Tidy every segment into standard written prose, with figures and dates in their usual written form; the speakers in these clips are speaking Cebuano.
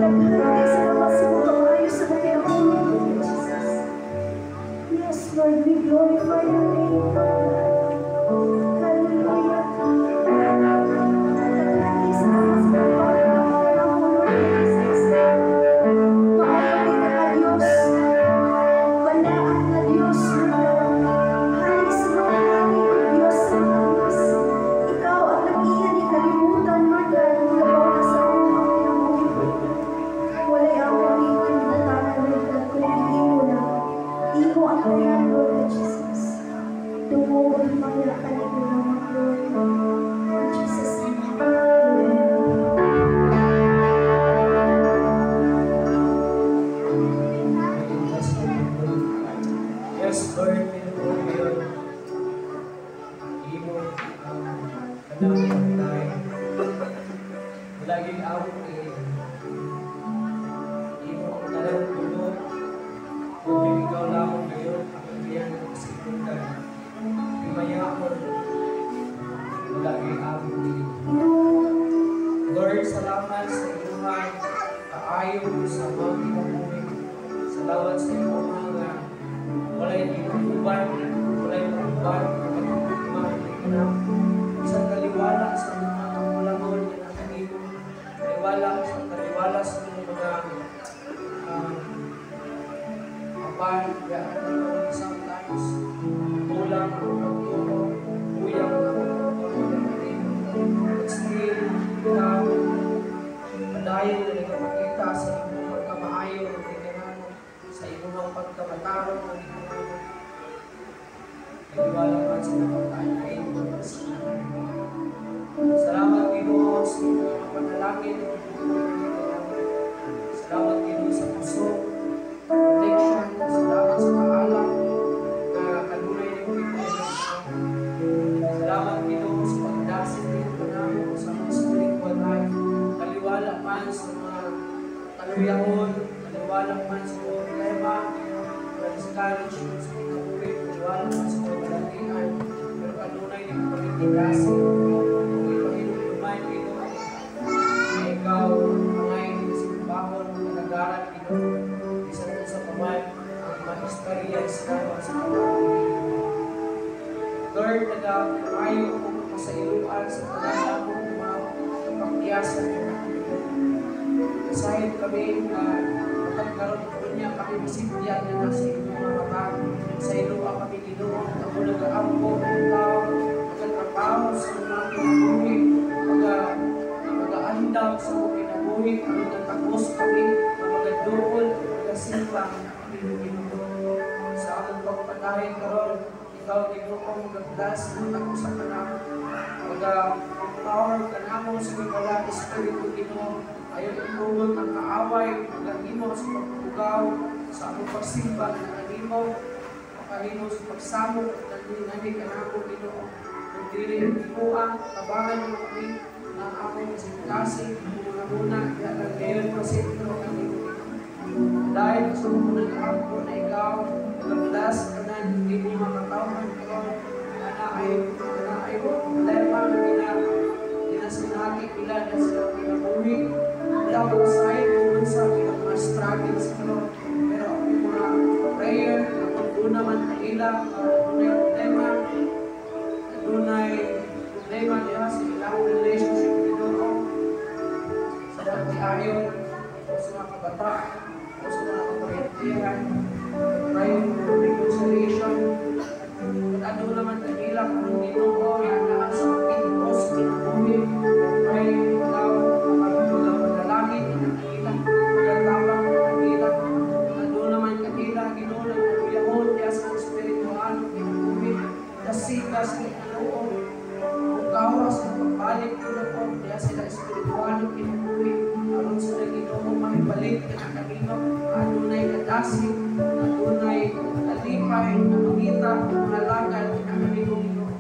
Daghan kay salamat sa imong kamaayo sa imong kinabuhi, Lord Jesus. Yes, Lord, we glorify your name, Lord God. Hallelujah. Daghan kay salamat sa pagpapakita kanamo, Lord Jesus. Maayo kay ka nga Dios. Balaan nga Dios, Lord God. Hari sa mga hari ug Dios sa mga Dios. Ikaw ang nag-iya ni kalibutan, Lord God. Labaw na sa among kinabuhi, Lord God. Walay among kinabutangan, Lord God, kundi imo lang. Imo ang tanan, Lord God Jesus. Dungog ug himaya kanimo lamang, Lord. In Jesus' name. Amen. Yes, Lord, tinuod yun. Imo ang kanang pagtay. Laging awit eh. Imo ang talang puno. Kung ikaw lamang ngayon ang iyang kasipuntan. Himayakon. Laging awit eh. Lord, salamat sa inyong kaayo sa mga kinabuhi. Salamat sa inyong mga walay ginuuban, walay pauban, pagkakugma, isang kaliwala sa mga kakulangon nga nakanimo, kaliwala sa mga apan, sometimes kulang ang pagtuo, kuyang ang pagtuo kanimo. But still, ikaw, padayon na nagpakita sa imong pagkamaayo ng gikanamo, sa imong pagkamatarong ng gikanamo. Naniwala man sa napagtaan kay imo. Salamat, Ginoo, sa imong mga panalangin ng gikanamo. Salamat, Ginoo, sa kusog, protection, salamat sa kaalam na kanunay nimo gipahiram. Salamat, Ginoo, sa pagdasit nimo kanamo sa mga spiritual life. Kaliwala man sa mga kaluyahon, kaliwala man sa mga problema, mga discouragement sa kinabuhi, kaliwala man sa mga balatian, pero kanunay nimo kami gidasit. Kung ipahinumduman, Ginoo, na ikaw ang ay simbahon, kalagaran, Ginoo, bisan unsa pa man ang ma-experience namo sa kinabuhi. Lord, nagapangayo ko sa iluan sa tanan namo mga kapakyasan. Kasahit kami na matag karon unya kami masintian nga nasa imong mga mata. Sa iluan kami, Ginoo, ako nagaampo ikaw, nagatrabaho sa mga kinabuhi, magaandam sa mga kinabuhi, aron natagos kami, magaduol, magasimba kami, Ginoo. Sa among pagpadayon karon, ikaw, Ginoo, mag-bless ng tagos sa kanamo. Maga-empower kanamo sa wala Espiritu, Ginoo. Ayaw itugot ang kaaway, magahimo sa pagpugaw, sa among pagsimba na kanimo, makahimo sa pagsamok nani kanamo, Ginoo. Kung dili imoa, tabangan mo kami ng among kasing-kasing, muna-muna, diha lang ngayon pa sentro kanimo, Ginoo. Dahil gusto mo nag-aampo na ikaw, nag-bless ka na, hindi mo makatawhan karon na ay problema na ginasinati nila na silang kinabuhi. Wala ko side kung sa mga struggles karon. Pero ang mga prayer, na kung naman kanila, dunay problema, dunay problema diha sa ilang relationship, Ginoo, sa pagtiayon, o sa mga kabataan, o sa mga kaparintihan, pray for reconciliation. At ano naman kanila kung Ginoo nga naa sa pintos kinabuhi, pray ikaw ang panalangin na kanila, pagkatabang na kanila. Ano naman kanila, Ginoo, nga kaluyahon diha sa espiritual kinabuhi, dasiga sa Ginoo, kung kawas sa pagbalik, Ginoo, diha sila espiritual kinabuhi, aron sila, Ginoo, mahibalik na kanino, adunay kadasig, adunay kalipay na mangita mga lakad na kanino, Ginoo.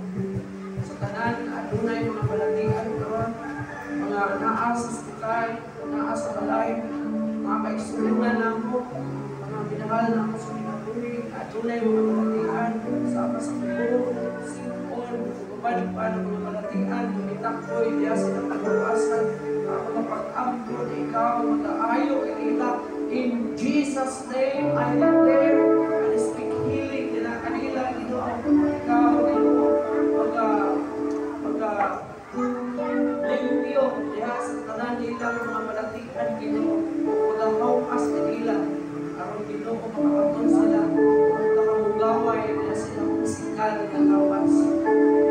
Sa tanan adunay mga balatian karon, mga naa sa ospital, naa sa balay, mga kaigsuonan namo, mga minahal namo sa kinabuhi, adunay mga balatian sa sa kubo, sipon, uban pa ng mga balatian, mitakboy diya sa kaluwasan, ang mga pag-ampo na ikaw magaayo. Jesus' name, I declare and speak healing nila kanila, Ginoo. Ikaw, Ginoo, maga limpyo diha sa tanan nilang mga balatian, Ginoo. Magahawas kanila aron, Ginoo, makakaton sila ug makamugaway na silang pisikal nga lawas.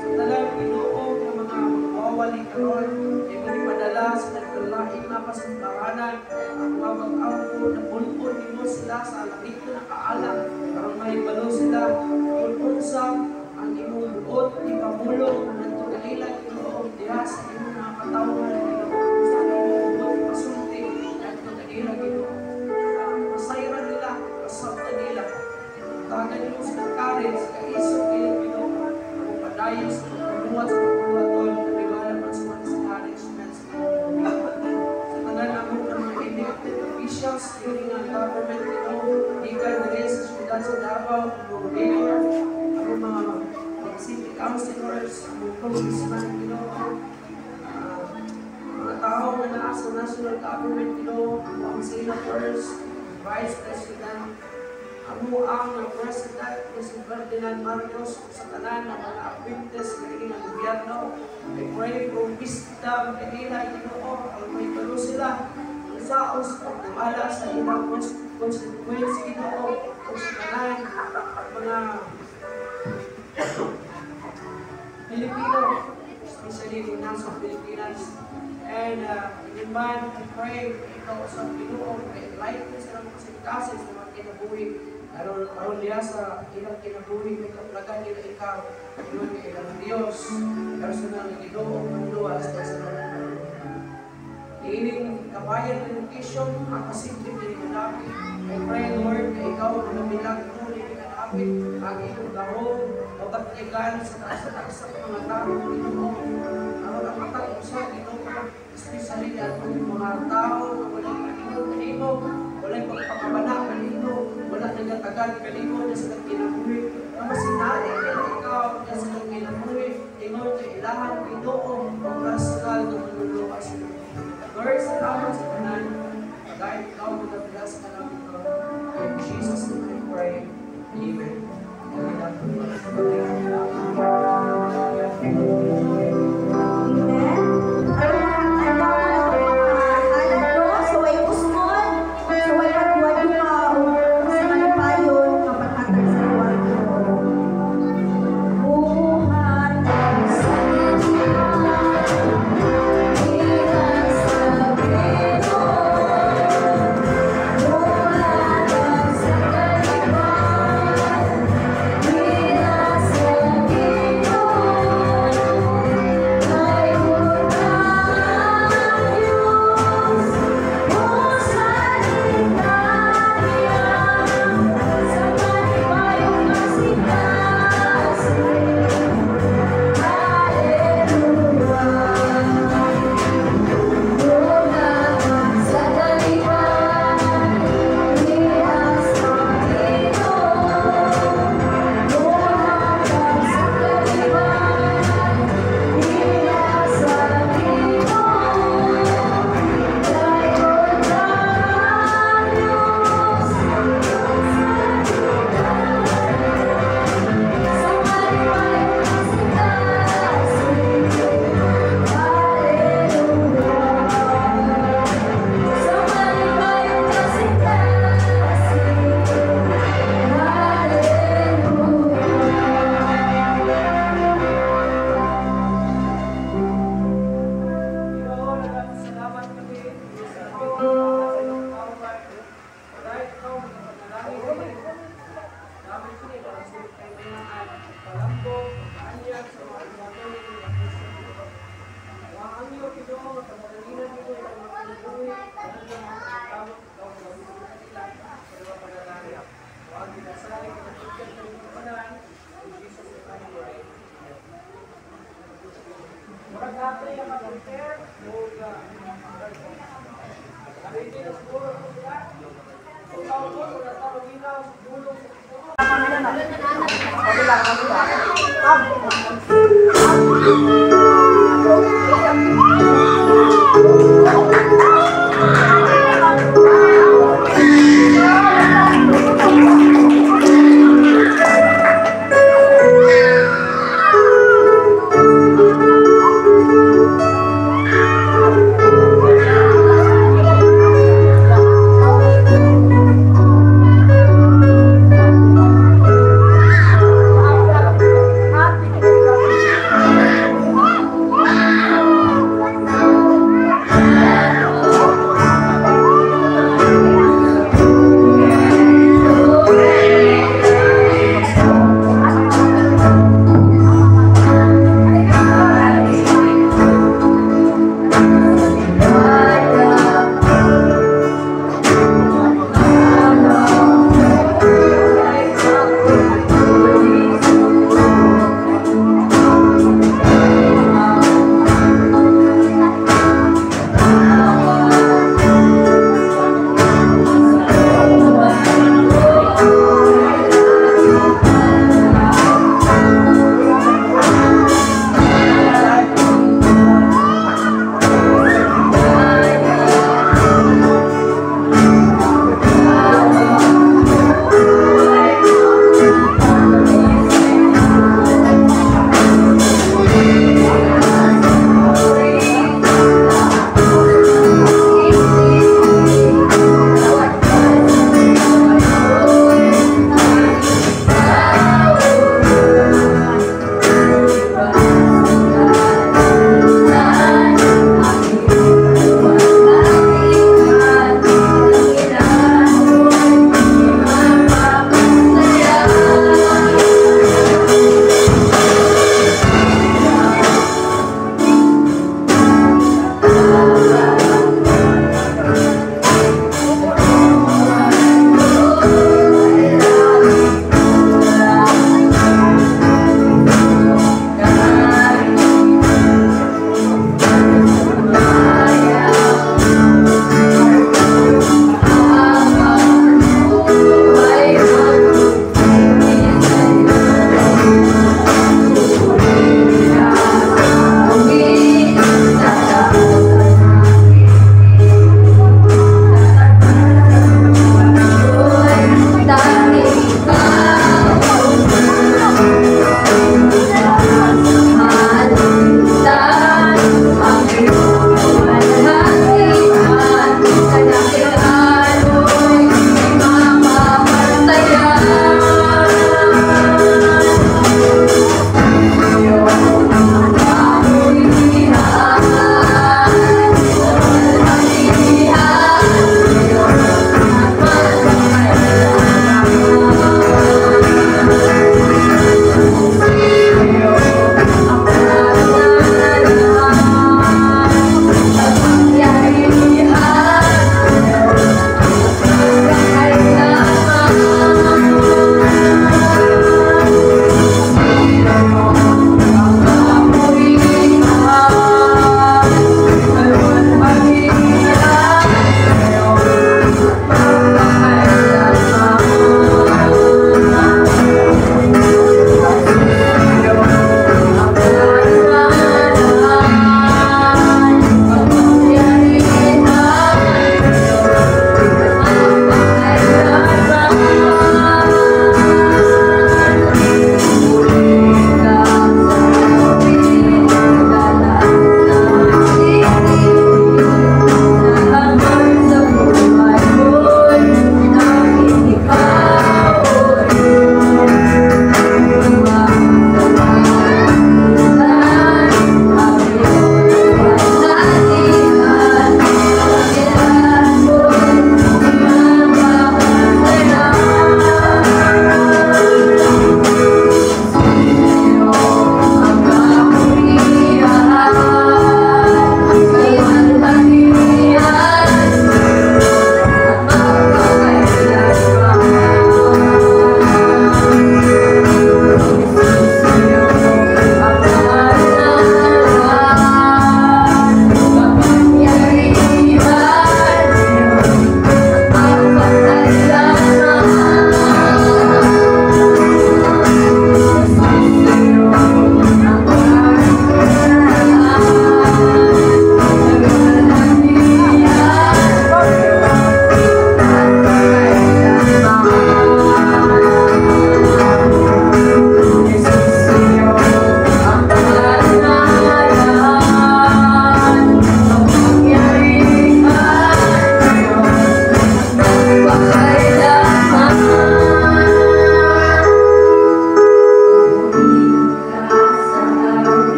Sa tanan, Ginoo, nga mga magwawali karon, imo ipadala sa nagkalain nga kasimbahanan ang mga mag-ampo na bulon nimo sila sa langit na kaalam aron mahibalo sila kung unsa ang imong buot ipamulong ngadto kanila, Ginoo, diha sa imong mga katawhan, Ginoo, sa imong buot pasulti ngadto kanila, Ginoo. Masayran nila, masabtan nila. Tagan nimo sila courage, kaisog kayo, Ginoo, ang padayon sa pagbuhat sa pagbuhaton, nabigala man sa mga discouragements. Sa tanan amo ng mga elected officials, dili nga government, Ginoo, gikan diri sa siyudad sa Davao, ang mayor, ang mga city councilors, ang congressman, Ginoo, mga tao nga naa sa national government, Ginoo, ang senators, vice president, amo ang president na si Ferdinand Marcos, sa tanan ng mga appointees nga ini nga gobyerno. I pray for wisdom kanila, Ginoo, aron mahibalo sila ang saos pagdumala sa ilang consequence, Ginoo, ug sa tanan mga Pilipino, especially in nasa Pilipinas. And in man, I pray, ikaw sa Ginoo, may enlighten sila mga kasing sa mga kinabuhi. Aron aron niya sa ilang kinabuhi, may kaplagan nila ikaw, yun nga ilang Diyos, personal nga Ginoo, manluwas sa mga. Ining kabayan education, makasimple ni kanapit. I pray, Lord, na ikaw ang milagro ni kanapit, ang iyong gahom, mabatyagan sa taas sa mga tao, Ginoo. Aron ang matag usa, Ginoo, especially atong mga tao na walay kanimo kanimo, walay pagpakabana kanimo, wala nagatagan kanimo na silang kinabuhi, na masinali nila ikaw na silang kinabuhi, ingon nga ilahan Ginoo ang personal na manluluwas. Lord, salamat sa tanan. Dahil ikaw mag-bless ka namin ito. In Jesus' name I pray. Amen. Amen. Aron ang mga no, sa way usmon, sa way pagduha-duha, o sa malipayon nga paghatag sa luwag, Ginoo. Buhat sa sa Ginoo, buhat sa kaliwan, sa Ginoo, kay ang Diyos, mosalig kaniya sa malipayong kasing-kasing. Hallelujah. Buhat sa kaliwan, diha sa Ginoo, buhat sa kaliwan, diha sa Ginoo, kay ang Diyos, sa malipayong kasing-kasing. Hallelujah. Sa malipayong kasing-kasing. Hallelujah. Ginoo, nagpasalamat kami sa sa iyong kaaway. Dahil ikaw magpapanalangin kami. Namin kini para sa kailangan palambo, paanyag sa mga ibato ni Kristo. Ang angyo, Ginoo, nga pagdalinan nimo ilang mga kinabuhi, tanan ng mga tawag ikaw gawin sa kanila sa mga panalangin. Huwag ginasalig na tigyan ng tanan. In Jesus' name I pray. Amen. Murag hapon na ka-prepare, ug ready na siguro ko sila. Kung tawag ko, wala tawag ginaw, dulong sa Ginoo. Kabila, kabila.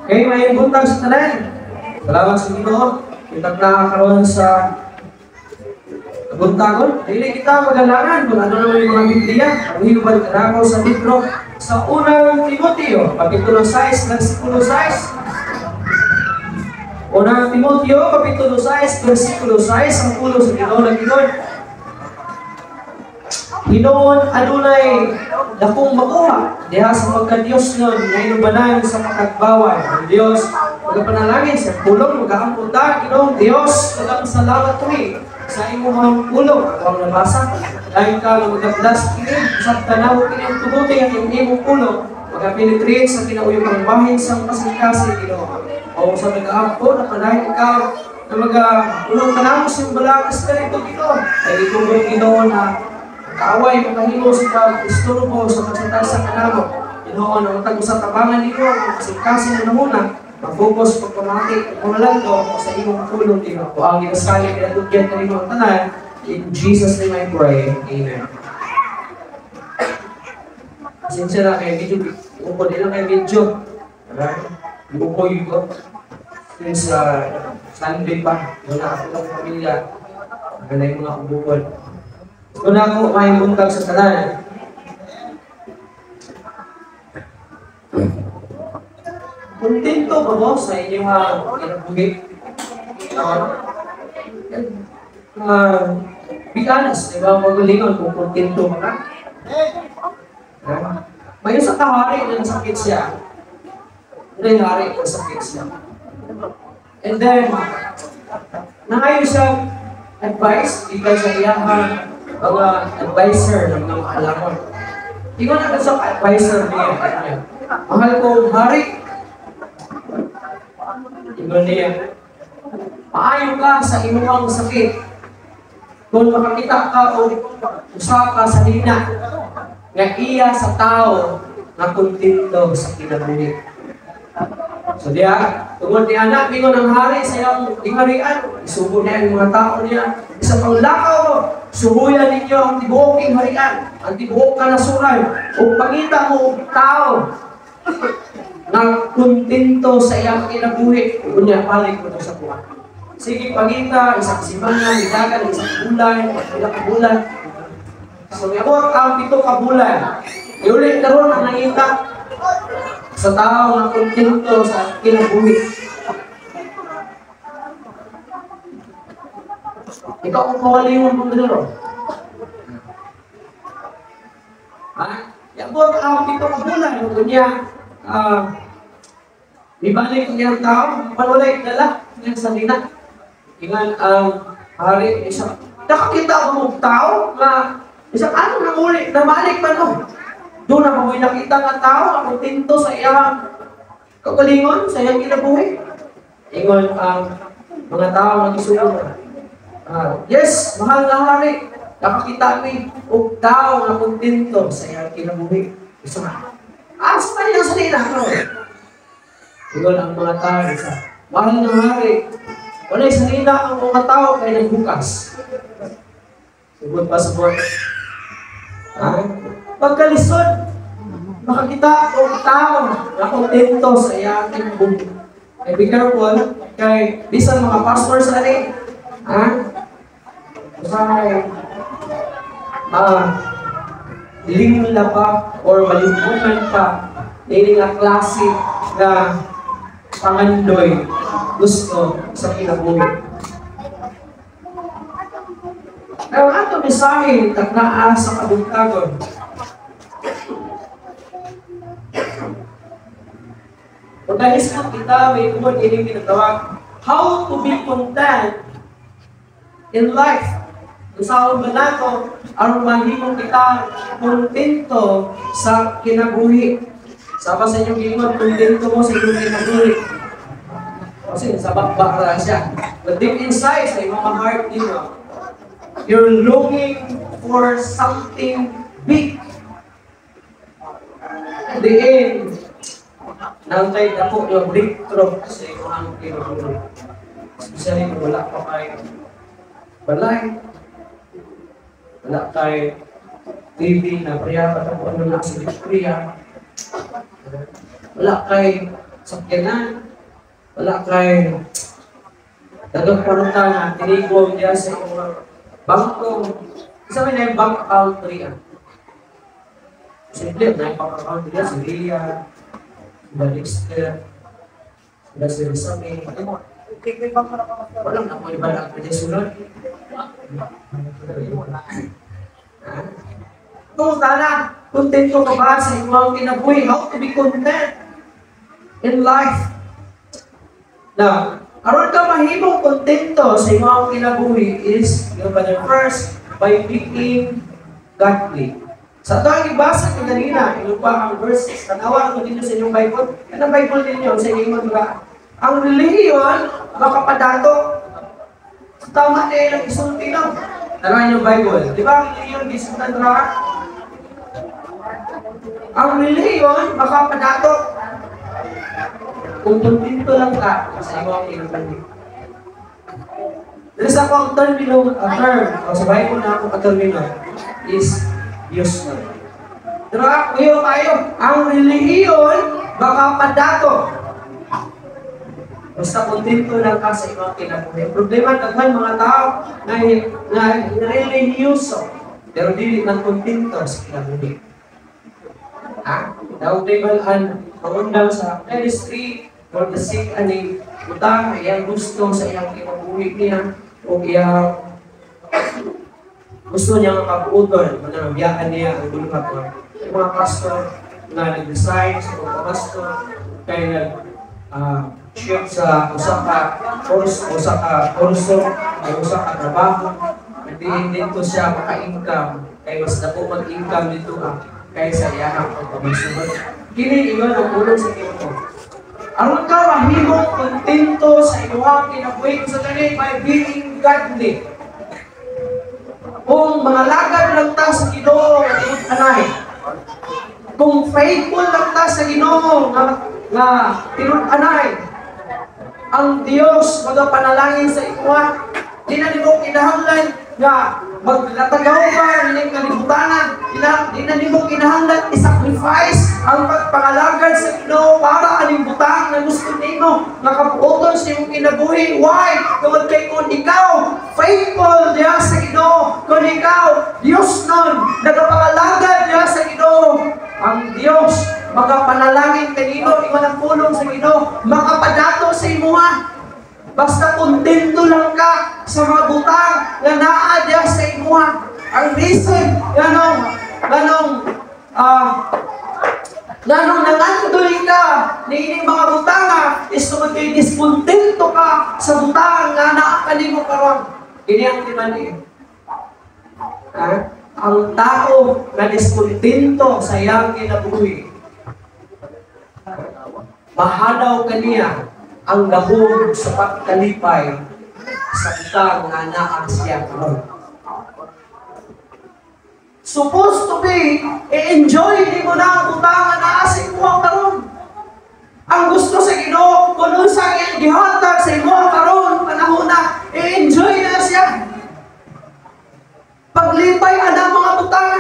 Okay, may buntag sa tanan. Salamat sa Ginoo. Kitag na karon sa buntagon. Dili kita magalangan kung ano naman yung mga Biblia. Ang hinuban kanako sa libro sa Unang Timoteo, Kapitulo 6, versikulo 6. Unang Timoteo, Kapitulo 6, versikulo 6, ang ulo sa Ginoo nag-ingon. Hinoon adunay dakong makuha diha sa pagka-Diyos nun nga inubanan sa katagbawan. Ang Diyos magapanalangin sa pulong, magaampo ta, Ginoong Diyos, salamat kami sa imong pulong. Ako ang nabasa, dahil ka magablas kini, sa tanaw kini ang tubuti ang imong pulong, magapenetrate sa kinauyong bahin sa kasing-kasing Ginoo. O sa nag-aampo, napanahin ikaw na mag-ulong kanamo sa balang espiritu Ginoo. Ay itungod Ginoo na kaaway makahimo sa pag-isturbo sa pagsatalsa kanamo. Ginoo na matag usa tabangan ninyo ang kasing-kasing unahuna, mag-focus pagpamati pangalando sa imong pulong Ginoo. Ang ginasali kinatugyan kanimo ang tanan. In Jesus name I pray. Amen. Pasensya na kay video, ukod ilang kay video. Alright? Ukoy ko. Since Sunday pa, wala ako ng pamilya. Ganay mga ubukol. So na ako may buntag sa tanan. Kontento ba mo sa inyong kinabuhi? Be honest, di ba? Magalingon kung kontento ka. May isang kahari na nasakit siya. May hari na nasakit siya. And then, nangayon siya advice, ikan sa iyahang mga advisor ng mga maalamon. Ingon agad sa advisor niya. Mahal kong hari. Ingon niya, maayo ka sa imong sakit. Kung makakita ka o usa ka sa hina, nga iya sa tao nga kontento sa kinabuhi. So diya, tungod ni anak, mingon ang hari sa iyang gingharian, isubo niya ang mga tao niya. Isa pang lakaw, subuyan ninyo ang tibuok gingharian, ang tibuok kanasuran, o pangita mo og tao nga kontento sa iyang kinabuhi. Unya, balik mo sa kuha. Sige, pangita, isang simana, idagan, isang bulan, pila ka bulan. So, miabot ang 7 ka bulan. Iulit karon ang nangita sa tao nga kontento sa kinabuhi. Ikaw ang kawalingon mong dito. Ha? Iabot ang 7 ka bulan. Kunya, ibalik niya ang tao, walay dala niya sa nina. Ingan ang hari, isa, nakakita ako mong tao na isang ano nang uli, namalik man o. Doon na mamoy nakita nga tao ang kontento sa iyang kagalingon, sa iyang kinabuhi. Ingon ang mga tao nga gisugo. Yes, mahal na hari, nakakita mi og tao nga kontento sa iyang kinabuhi. Isa nga. Asa man niya sa nila karon? Ingon ang mga tao, isa, mahal na hari, walay sa nila ang mga tao kay nagbukas. Sugod pa sa buwan. Pagkalisod, makakita og tao na kontento sa iyang kinabuhi. Ay be careful, kay bisan mga pastor sa ani, ha? Usahay, lingla pa or malingkungan pa, dili nga klase na pangandoy gusto sa kinabuhi. Pero ang ato mensahe taknaa sa kabuntagon. Pagkalisod kita, may tungod ining tinatawag, how to be content in life. Kung saan ba nato, aron mahimong kita kontento sa kinabuhi. Sama sa inyong giingon, kontento mo sa inyong kinabuhi. Kasi sa bakbak na siya. But deep inside, sa imong heart ninyo, you're longing for something big. At the end, nangkay dako yung breakthrough sa imong kinabuhi. Especially kung wala pa kay balay, wala kay TV na priya, patang ano na sa priya, wala kay sakyanan, wala kay daghang kwarta nga tinigong diya sa imong bangko. Isa may na bank account riya. Simple, na bank account riya si Ria, sila Dexter, sila si Rizame. Walang ako iba na ang sunod. Kung sana, kontento ka ba sa imong kinabuhi? How to be content in life? Now, aron ka mahimong kontento sa imong kinabuhi is, yung first, by being godly. Sa ito ang ibasa ko kanina, yung pa ang verse, tanawa ko dito sa inyong Bible. Anong Bible ninyo sa inyong mga? Ang relihiyon, makapadato. Tama na ilang isulti lang. Tanawa inyong Bible. Di ba ang relihiyon, gisultan ra? Ang relihiyon, makapadato. Kung kontento lang ka sa imong kinabuhi. There's ako ang termino, term, o sa Bible na ako ka-termino, is Diyos na. Pero kuyo tayo, ang relihiyon, makapadato. Basta kontento lang ka sa imong kinabuhi. Ang problema, daghan mga tao na relihiyoso, pero dili man kontento sa kinabuhi. Ha? Daw ang pangundang sa ministry for the sick ani utang iyang gusto sa iyang kinabuhi niya o iyang gusto niya nga kabuoton, mananabiyaan niya ang gulungan yung mga pastor na nag-design sa mga pastor kay nag shift sa usa ka course, usa ka kurso, o usa ka trabaho, hindi dito siya maka-income kay mas dako mag-income dito kaysa iyang pagpamasuod. Kini ingon ang pulong sa Ginoo. Aron ka mahimong kontento sa imong kinabuhi sa kani by being godly. Kung mga lagad lang ta sa Ginoo nga tinud-anay, kung faithful lang ta sa Ginoo nga tinud-anay, ang Dios magapanalangin sa imuha. Di na nimo kinahanglan nga maglatagaw ka ining kalibutanan. Di na nimo kinahanglan i-sacrifice ang pagpangalagad sa Ginoo para aning butang na gusto nimo nga kabuoton sa imong kinabuhi. Why? Tungod kay kung ikaw faithful diha sa Ginoo, kung ikaw Dios nun nagapangalagad diha sa Ginoo, ang Dios magapanalangin kanino, ingon ang pulong sa Ginoo, makapadato sa imuha. Basta kontento lang ka sa mga butang nga naa diha sa imuha. Ang reason nganong nangandoy ka niining mga butanga is tungod kay diskontento ka sa butang nga naa kanimo karon. Kini ang timan-i. Ang tao nga diskontento sa iyang kinabuhi, mahanaw kaniya ang gahom sa pagkalipay sa butang nga naa siya karon. Supposed to be, i-enjoy nimo na ang butang nga naa sa imuha karon. Ang gusto sa Ginoo, kung unsa iyang gihatag sa imuha karon panahon na, i-enjoy na siya. Paglipay ana mga butang.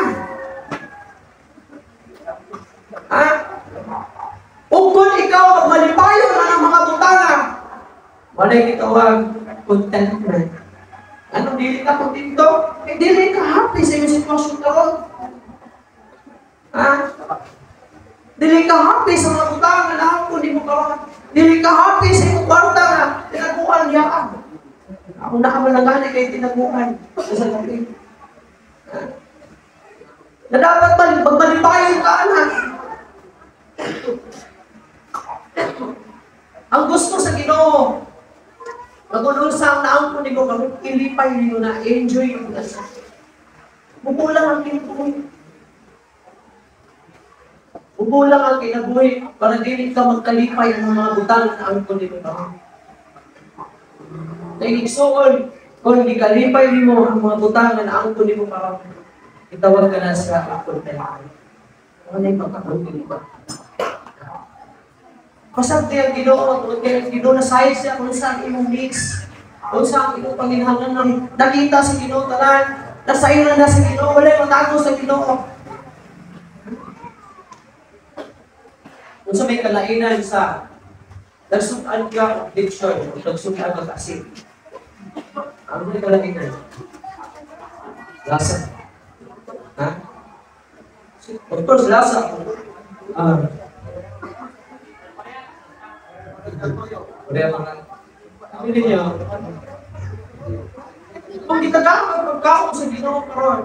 Ha? Ug kung ikaw malipayon na ng mga butanga, walay gitawag contentment. Anong dili ka kontento? Eh, dili ka happy sa iyong sitwasyon karon. Ha? Dili ka happy sa mga butang nga naangkon nimo karon. Dili ka happy sa imong kwarta nga tinaguan yaan. Ako nakamalangani kay tinaguan sa gabi. Na dapat magmalipayon ka anak. Ang gusto sa Ginoo, magununsa ang naangkon nimo karon, ilipay nimo na, enjoy mo na siya. Mubulang ang kinabuhi. Mubulang ang kinabuhi para dili ka magkalipay ang mga butang na naangkon nimo karon. Naigsuon, kung gikalipay nimo ang mga butang na naangkon nimo karon, itawag ka na sa contentment. Ano yung pagkakontento? Pasagdi ang Ginoo, tungod kay ang Ginoo na size siya kung saan imong needs, kung saan imong panginahanglan. Nakita sa Ginoo tanan, nasayran na sa Ginoo, walay matago sa Ginoo. Kung sa may kalainan sa Nagsudan ka og lechon, nagsudan ka asin. Ano na kalahinan? Lasa. Ha? Of course, lasa. Ah. Kaya mga hindi niyo. Kung gitagaan ang pagkaon sa Ginoo karon,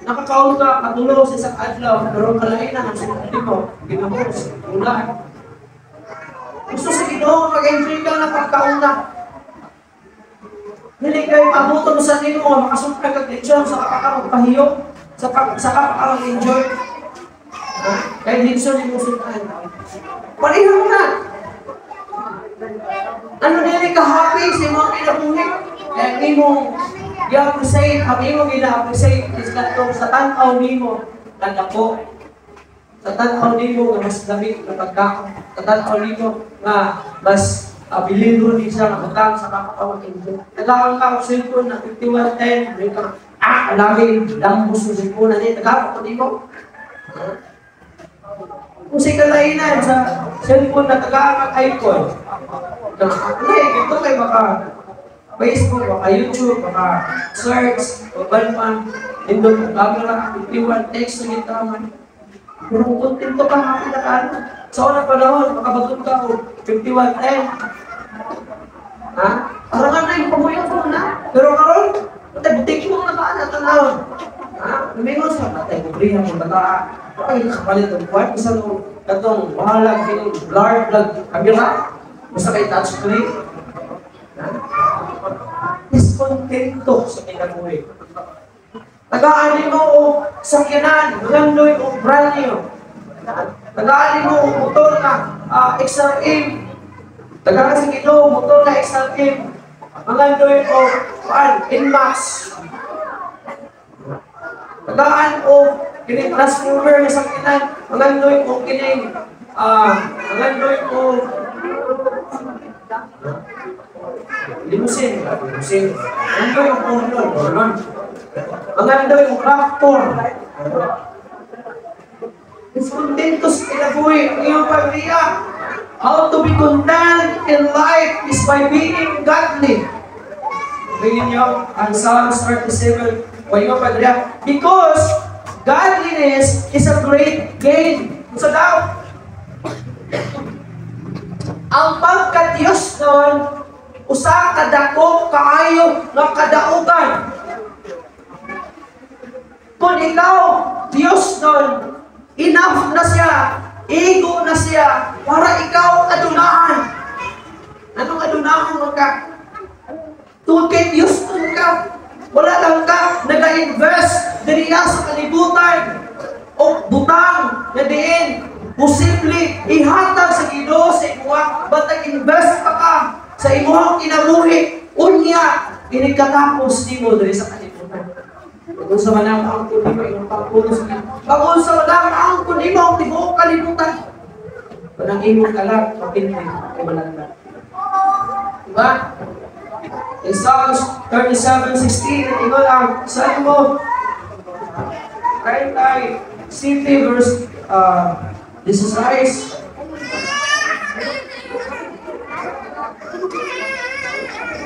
nakakaon ka katulo sa isang adlaw, pero kalainan ang sinabi mo, ginamos, ulan. Gusto sa Ginoo mag-enjoy ka na pagkaon na. Dili kayo mabuto sa nimo, makasupra kag lechon sa ka magpahiyok, sa ka enjoy. Kay lechon imo sudan. Pareho mo na. Ano dili ka happy sa imong kinabuhi? Kaya imong gi-appreciate, ang imong gina-appreciate is katong sa tan-aw nimo kadako. Sa tan-aw nimo nga mas lamig na pagkaon. Sa tan-aw nimo nga mas bilidon ni siya nga butang sa kakapawag enjoy. Tagaan ka og cellphone na 5110, may ka lagi lambos sa cellphone na ni tagaan ko nimo. Kung sa kalainan sa cellphone na tagaan ang iPhone, hindi, ito kay baka Facebook, baka YouTube, baka search, o ban nindot ang camera, 51 text na gitaman. Pero kung kontento ka, happy na ka. Sa unang panahon, makabagot ka o 5110. Ha? Parang nga na yung pamuyo ko na. Pero karon, butik mo na ba na tanawon? Ha? Lumingon sa patay, kubrihan mo bata. Ay, nakapalit ang buwan. Isa nung katong bahalag, yung blurred vlog camera. Basta kay touchscreen. Ha? Diskontento sa kinabuhi. Tagaan mo o sakyanan, magandoy o brand new. Tagaan mo o motor na XRM. Tagaan sa Ginoo motor na XRM. Magandoy o kuan, NMAX. Tagaan o kining transformer nga sakyanan, magandoy o kining magandoy o limousine, limousine. Magandoy o Orlon, Orlon. Magandoy o Raptor. Diskontento sa kinabuhi ang iyong pamilya. How to be content in life is by being godly. Tingin niyo ang Psalms 37, paingon pa diriya, because godliness is a great gain. Unsa daw? Ang pagka-Diyos nun, usa ka dako kaayo nga kadaugan. Kung ikaw, Diyos nun, enough na siya, ego na siya, para ikaw adunahan. Anong adunahan mo ka? Tungkol kay Diyos nun ka. Wala lang ka nag-invest diriya sa kalibutan o butang na diin. Posible ihatag sa Ginoo sa imuha, but nag-invest pa ka sa imuhang kinabuhi, unya, inikatapos nimo diri sa kalibutan. Pag unsa man ang angkon nimo imong pangpuno sa Ginoo. Pag unsa man ang angkon nimo ang tibuok kalibutan. Kanang imong kalag mapinti kay malanda. Diba? In Psalms 37:16, ingon ang Salmo 37 verse 16.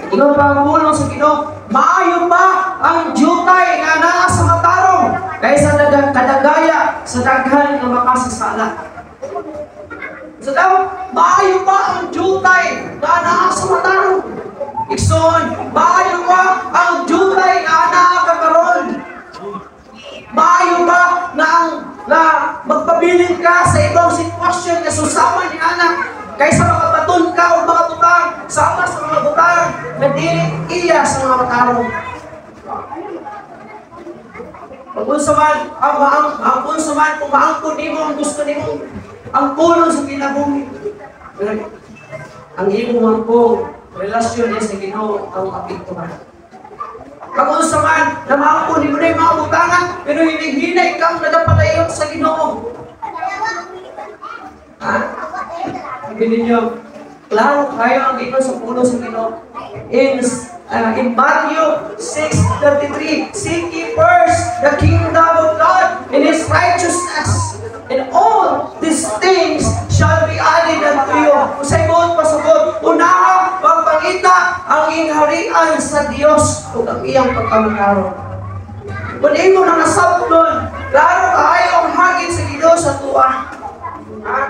Ingon pa ang pulong sa Ginoo, maayo pa ang jutay nga naa sa matarong kaysa kadagaya sa daghan nga makasasala. Sa daw, maayo pa ang jutay nga naa sa matarong. Igsoon, maayo pa ang jutay nga naa ka karon. Maayo pa na ang na magpabilin ka sa ibang sitwasyon nga susama ni anak kaysa makabaton ka o mga butang sama sa mga butang na dili iya sa mga matarong. Pag-unsa man ang unsa man kung maangkon nimo ang gusto nimo ang pulong sa kinabuhi. Pero ang imong angkong relasyon niya sa Ginoo ang apektuhan. Pag-unsa man na maangkon nimo na yung mga butangan pero hinihinay kang nagapalayon sa Ginoo. Ha? Sabi ninyo, klaro kayo ang ingon sa pulo sa Ginoo. In Matthew 6:33, seek ye first the kingdom of God and His righteousness, and all these things shall be added unto you. Usay mo sa Dios ug ang iyang pagkamatarong. Kung imo na nasabton, klaro kaayo ang hagit sa Ginoo sa tuwa. Ha?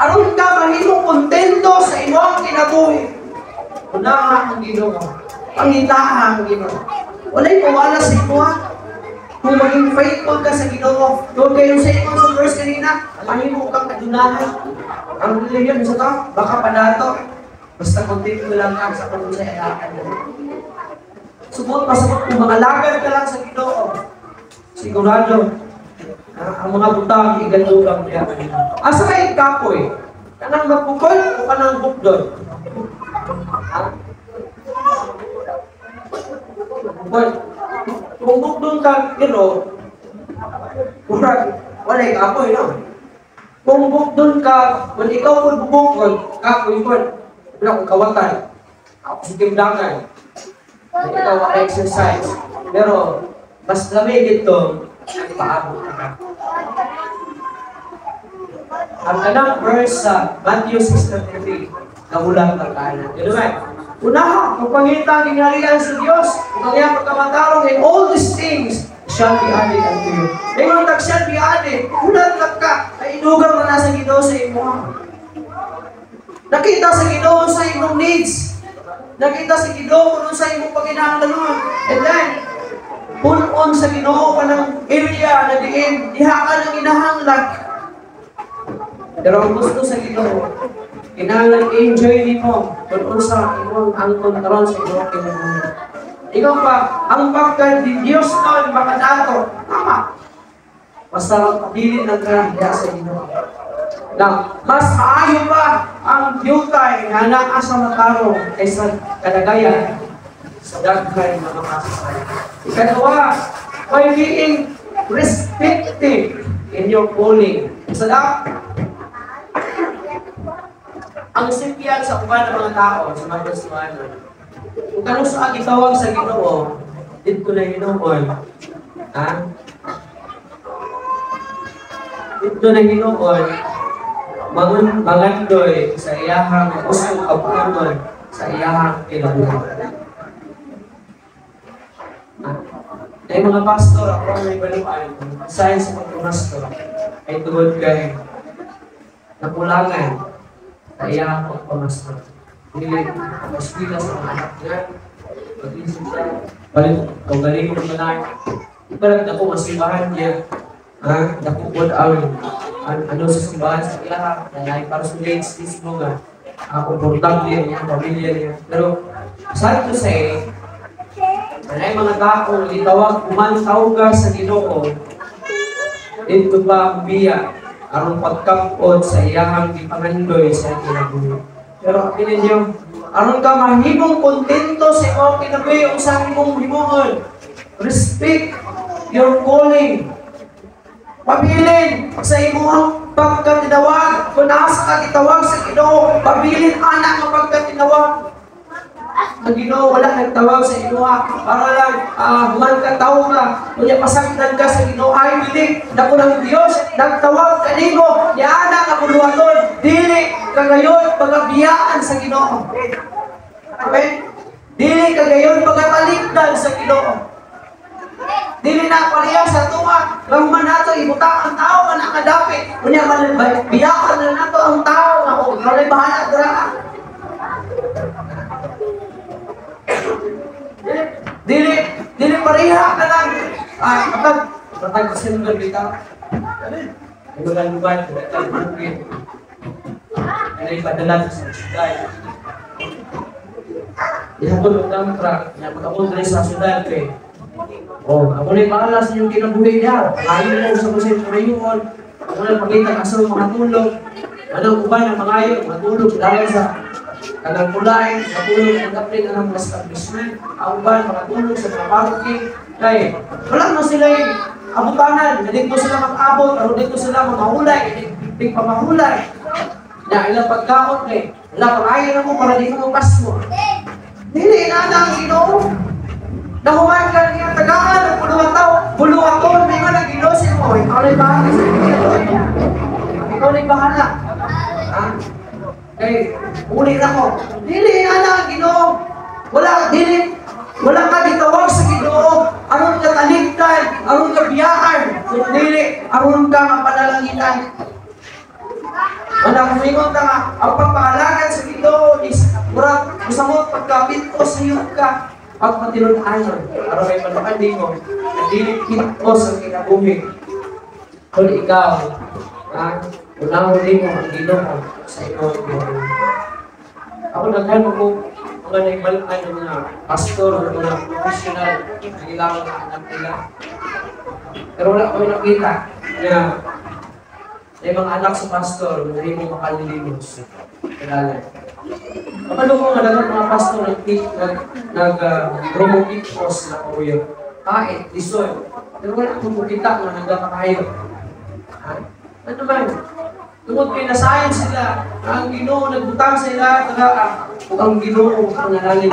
Aron ka mahimong kontento sa imong kinabuhi, unaha ang Ginoo. Pangitaha ang Ginoo. Walay pawala sa imoha. Kung maging faithful ka sa Ginoo, kung kayo sa imong sa verse kanina, mahimo kang kadunahan. Ang religion sa to, baka padato. Basta kontento lang ka sa kung sa alakan mo. Subot pasabot kung magalagad ka lang sa Ginoo. Sigurado, ang mga butang igadugang niya. Asa kay kapoy? Kanang mapukol o kanang bukdon? Ha? Bukol. Kung bukdon ka, pero murag walay kapoy, no? Kung bukdon ka, kung ikaw kung bubukon, kapoy po. Wala kong kawatan. Ako sa timdangan. Ikaw ang exercise. Pero, mas lamig ito, paabot ka. Ang kanang verse sa Matthew 6:33, nahulang ang kanan. Yun naman. Unaha, kung pangita ang gingharian sa Diyos, kung ang iyang pagkamatarong, and all these things shall be added unto you. Ingon tag shall be added, hulat lang ka, ay inugang na nasa Ginoo sa imo. Nakita sa Ginoo sa imong needs. Nakita sa Ginoo kung sa imong paginahanglanon. And then, punon sa Ginoo ka ng area na diin, diha ka ng inahanglan. Pero ang gusto sa Ginoo, kinahanglan enjoy nimo kung unsa imong angkon karon sa imong kinabuhi. Ikaw pa, ang pagka di Dios nun makadato, tama. Basta magpabilin lang ka diha sa Ginoo. Now, mas maayo pa ang yutay nga naa sa matarong kaysa kalagayan sa daghan mga masasay. Ikaduha, by being respected in your calling. Sa ang simpiyan sa uban ng mga tao, sa mga Kristohanon, kung kanus ang gitawag sa Ginoo, didto na hinuon. Ha? Didto na hinuon, mangandoy sa iyahang gusto kabuhaton sa iyahang kinabuhi. Ay mga pastor, ako ang may baluan, sign sa pagpumastor, ay tungod kay nakulangan sa iyahang pagpamastor. Dili, paswila sa mga anak niya, pag-isip siya, balik, kung galing mo na, ibalag na ko masimbahan niya, ha? Nakukod ang ano sa simbahan sa iyaha, na para sa late mismo nga, komportable niya, pamilya niya. Pero, sad to say, ay mga taong itawag kumantaw ka sa Ginoo, dito pa biya aron pagkapot sa iyahang gipangandoy sa kinabuhi. Pero akin ninyo, aron ka mahimong kontento sa imong kinabuhi ug sa imong himuon, respect your calling. Pabilin sa imong pagkatinawag. Kung nasa ka gitawag sa Ginoo, pabilin anak ang pagkatinawag. Ang Ginoo wala nagtawag sa imuha para lang human ka tao ka, kunya pasagdan ka sa Ginoo. Ay believe na kung ang Dios nagtawag kanimo, niana ka buluhaton, dili ka gayon pagabiyaan sa Ginoo. Amen. Dili ka gayon pagatalikdan sa Ginoo. Dili na pareha sa tuwa, human nato ibutang ang tao nga nakadapit, kunya biyaan na nato ang tao nga og walay bahala dira. Dili, dili pareha ka lang. Kapag matag sa lugar dito, ay lugar-lugar, bukid. Ay padala sa syudad. Ihatol ang truck, na pag-abot rin sa syudad, eh. Oh, ako na bahala sa inyong kinabuhi niya. Ayaw mo sa kusay purayuon. Ako na pagkita ka sa mga tulog. Anong uban ang mga ayaw, matulog dahil sa kanang kulay, matulog ang kapit ang mga establishment, ang uban, makatulog sa mga parking. Kaya, wala mo sila yung abutanan, na dito sila mag-abot, o dito sila mamahulay, hindi pa mahulay. Na ilang pagkaon, eh, wala pang ayaw na mo para di mo pasmo. Dili na ang Ginoo. Nahuman ka niya, tagaan, ang puluhan tao, buluhaton, may nga nag-Ginoo sa mo. Ikaw na'y bahala sa Ginoo. Ikaw na'y bahala. Ha? Kay, uli na ko. Dili na ang Ginoo. Wala dili wala ka gitawag sa Ginoo aron ka talikdan, aron ka biyaan, kun dili aron ka mapanalangitan. Wala kung ka nga ang pagpaalagad sa Ginoo is murag usamot pagkapit-os sa iyo ka pagmatinud-anon aron may manukan nimo na dili pit-os ang kinabuhi. Kung ikaw, unahon nimo ang Ginoo sa imong buhay. Ako naghan mo mga naibalaan ng mga pastor o mga professional ang ilang mga anak nila. Pero wala ko nakita na may mga anak sa pastor na hindi mo makalilimos. Kilala. Kapalo ko nga dapat mga pastor nag nag na kauyo. Kahit, lisod. Pero wala akong makita nga nagkakakayo. Ha? Ano man? Tungod kay nasayon sila, ang Ginoo nagbutang sa ila tagaa ug ang Ginoo ang nanalig.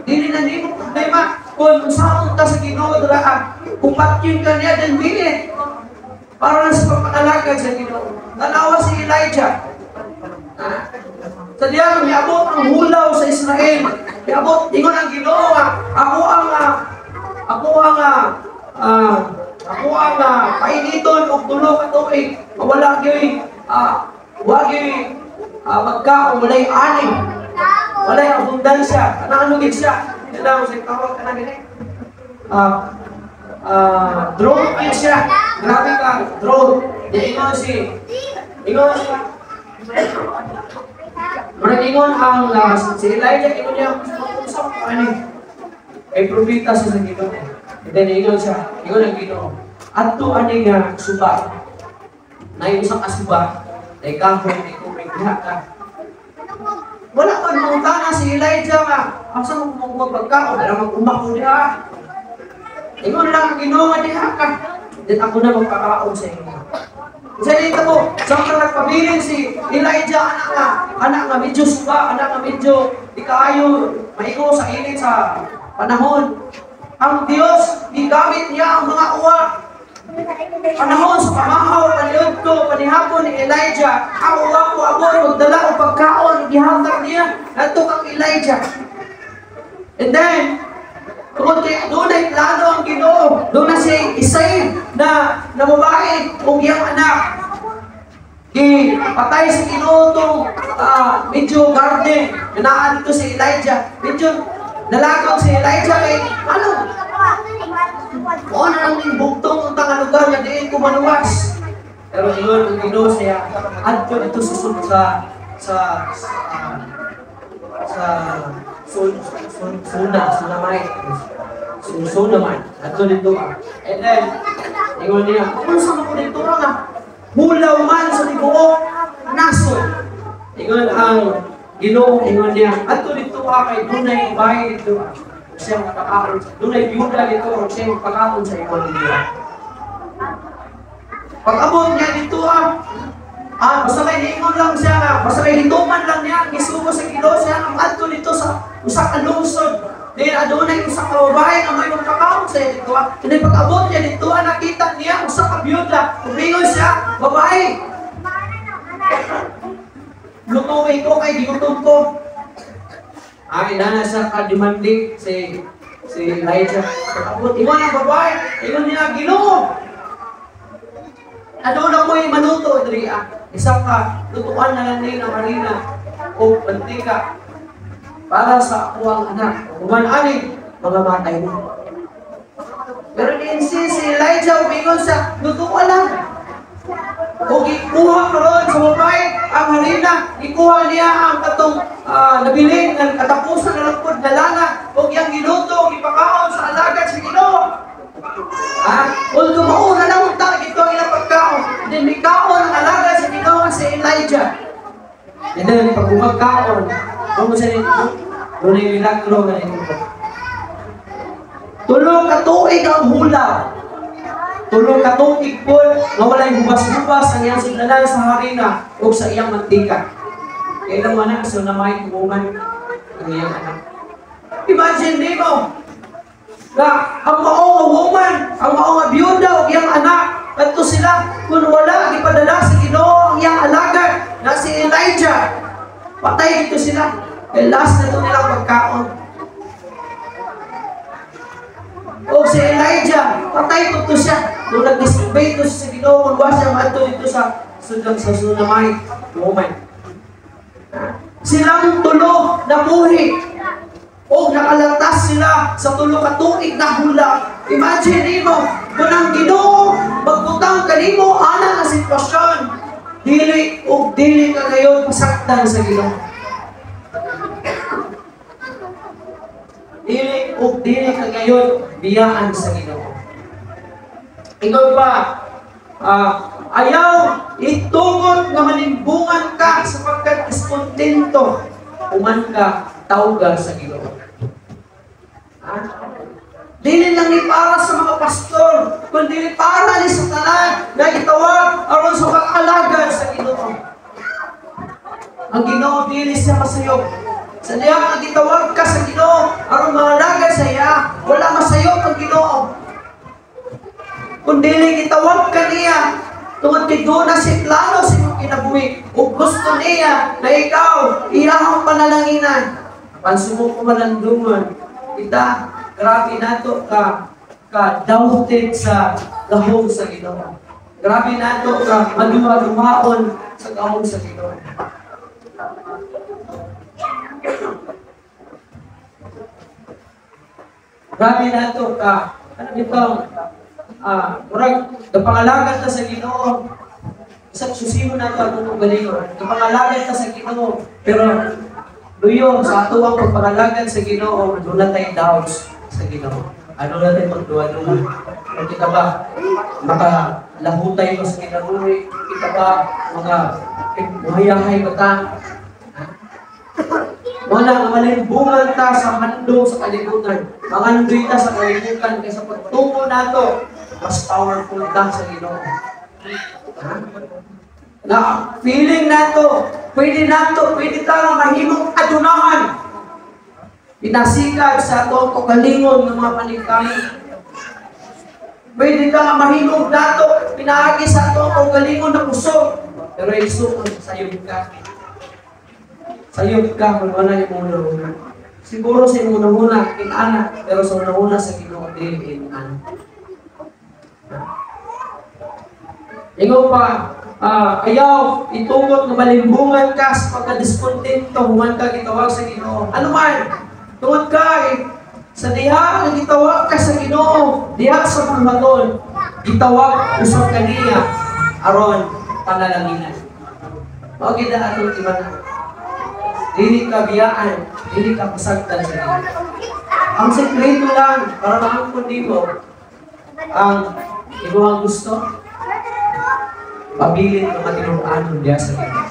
Dili na nimo problema kung unsaon ta sa Ginoo dira, kung patyon ka niya, then be it. Para lang sa pagpaalagad sa Ginoo. Tanawa si Elijah. Ha? Sa diya miabot ang hulaw sa Israel. Miabot ingon ang Ginoo nga ako ang painiton og tulo ka tuig. Wala gyud wa gyud magkaon, walay ani. Walay abundansya. Kana ano gid siya? Kana sa tawag kana gani. Drought gid siya. Grabe ka, drought. Di ingon si ingon siya. Murag ingon ang si Elijah, ingon niya, unsa ko ani? Kay propeta siya sa Ginoo. And then ingon siya, ingon ang Ginoo, adto ani nga suba. Nay usa ka suba, nay kahoy, nay tubig diha ka. Wala pa mangutana si Elijah nga, asa mo kumukuha pagkaon, wala mag-umak ko diha. Ingon lang ang Ginoo nga diha ka. Then ako na magpakaon sa inyo. Sa dito mo, samtang nagpabilin si Elijah, anak nga medyo suba, anak nga medyo di kaayo maigo sa init sa panahon. Ang Dios gigamit niya ang mga uwa. Panahon sa pamahaw, paniudto, panihapon ni Elijah, ang uwa ko abot, magdala og pagkaon, gihatag niya ngadto kang Elijah. And then, tungod kay adunay plano ang Ginoo, doon na si Isay na babae ug iyang anak. Di patay sa Ginoo tong medyo garden na naa dito si Elijah. Medyo nalakaw si Elijah kay ano? Mao na lang ning bugtong unta nga lugar nga diin ko maluwas. Pero ingon ang Ginoo siya, adto dito sa sa sa sa sun sun suna sunamay sunaman adto dito. And then ingon niya, unsa man ko dito nga hulaw man sa tibuok nasod. Ingon ang Ginoo, ingon niya, adto dito kay dunay bahay dito. Siya makakaon, dunay byuda dito, siya makakaon sa imong dito. Pag-abot niya dito basta kay niingon lang siya nga, basta kay hituman lang niya, gisugo sa Ginoo siya ang adto dito sa usa ka lungsod. Then adunay usa ka babae nga may magkakaon sa dito. Then pag-abot niya dito, nakita niya usa ka byuda. Umingon siya, babae, lutuin ko kay gigutom ko. Ay, nana siya ka-demanding si Elijah. Pag-abot, ingon ang babae, ingon niya, Ginoo, aduna ko'y maluto diri. Isa ka lutuan na lang ni ng harina o mantika para sa akuang anak. Human ani, mga matay mo. Pero ni-insist si Elijah, umingon siya, lutuan lang. O gikuha karon sa babae ang harina, ikuha niya ang katong nabilin, ng katapusan na lang pod na lana, o iyang giluto, gipakaon sa alagad sa Ginoo. Although mauna lang ang tao, ito ang ilang pagkaon. Then may kaon ang alagad sa Ginoo si Elijah. And then pag umagkaon, kung sa nito, doon yung milagro na ito. Tulong katuig ang hulaw. Tulong katuig po, nga walay hubas-hubas ang iyang suglanan sa harina o sa iyang mantika. Kaya lang anak, so na may kumuman ang iyang anak. Imagine nimo, na ang mao nga woman, ang mao nga byuda o iyang anak, kadto sila, kung wala, gipadala sa Ginoo ang iyang alagad na si Elijah. Patay dito sila. Kaya last na ito nilang pagkaon. O si Elijah, patay to siya. Nung nag-disobey to siya sa Ginoo, kung wa siya maadto dito sa sudang sa Sunamite woman. Silang tulo nabuhi. O nakalantas sila sa tulo ka tuig na hulak. Imagine nimo, kung ang Ginoo magbutang kanimo ana nga sitwasyon, dili og dili ka ngayon pasaktan sa Ginoo. Dili og dili ka ngayon biyaan sa Ginoo. Ikaw pa, ayaw itugot nga malimbungan ka sapagkat iskontento human ka tawga sa Ginoo. Dili lang ni para sa mga pastor, kundi para ni sa tanan na gitawag aron sa pag-alagad sa Ginoo. Ang Ginoo dili siya masayop. Sa diha nga gitawag ka sa Ginoo aron maalagad sa iya, wala masayop ang Ginoo. Kundi gitawag ka niya tungod kay doon na si plano sa imong kinabuhi ug gusto niya na ikaw iyahang panalanginan. Pansin mo kumalandungan kita, grabe nato ka doubted sa gahom sa Ginoo. Grabe nato ka maduha-duhaon sa gahom sa Ginoo. Grabe nato ka ano bitong murag gapangalagan ta sa Ginoo. Sa susimo nato atong galingon. Gapangalagan ta sa Ginoo, pero luyo sa ato ang pagpangalagan sa Ginoo, doon na tayo doubts sa Ginoo. Ano natin magduwa-duwa? Kung kita ba makalahutay mo sa kinabuhi? Kita ba mga muhayahay ba ta? Wala nga malimbungan ta sa handong sa kalibutan. Mangandoy ta sa kalibutan kaysa pagtungo nato, mas powerful ta sa Ginoo. Ha? Na feeling nato, pwede ta nga mahimong adunahan. Pinasikad sa atong kaugalingon ng mga paningkamit. Pwede ka nga mahimong dato, pinaagi sa atong kaugalingon na kusog. Pero igsuon, sayop ka. Sayop ka kung wala yung una-una. Siguro sa una-una, inana, pero sa una-una sa Ginoo dili inana. Ingon pa, ayaw itugot nga malimbungan ka sa pagkadiskontento human ka gitawag sa Ginoo. Ano man, tungod kay sa diha nga gitawag ka sa Ginoo, diha sa pulmaton, gitawag usab kaniya aron panalanginan. Mao gid ang atong timan-an. Dili ka biyaan, dili ka pasagdan sa Ginoo. Ang sekreto lang para maangkon nimo ang imong gusto, pabilin ka matinuod-anon diha sa Ginoo.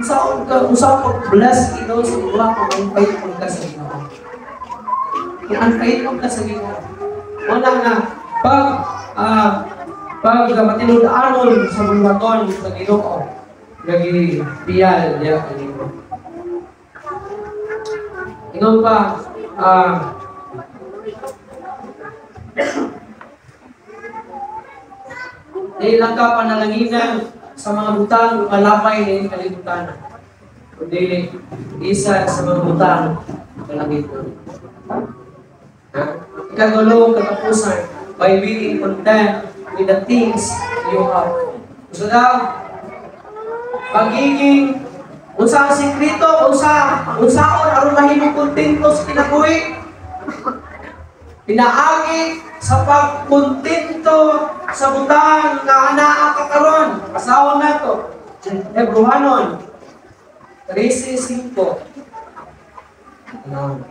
Unsaon ka, unsaon pag-bless Ginoo sa imo kung unfaithful ka sa Ginoo. Kung unfaithful ka sa Ginoo, wala nga pag matinuod-anon sa bulwaton sa Ginoo, nagibiyal diha kanimo. Ingon pa, dahil lang ka panalanginan sa mga butang malapay na yung kalibutan. Kundi isa sa mga butang malangit. Ikagulong katapusan by being content with the things you have. So daw, pagiging unsa ang sekreto, unsaon aron mahimong kontento sa kinabuhi? Pinaagi sa pagkontento sa butang nga anaa ka karon. Basahon nato. Hebrewanon 13:5. Ano?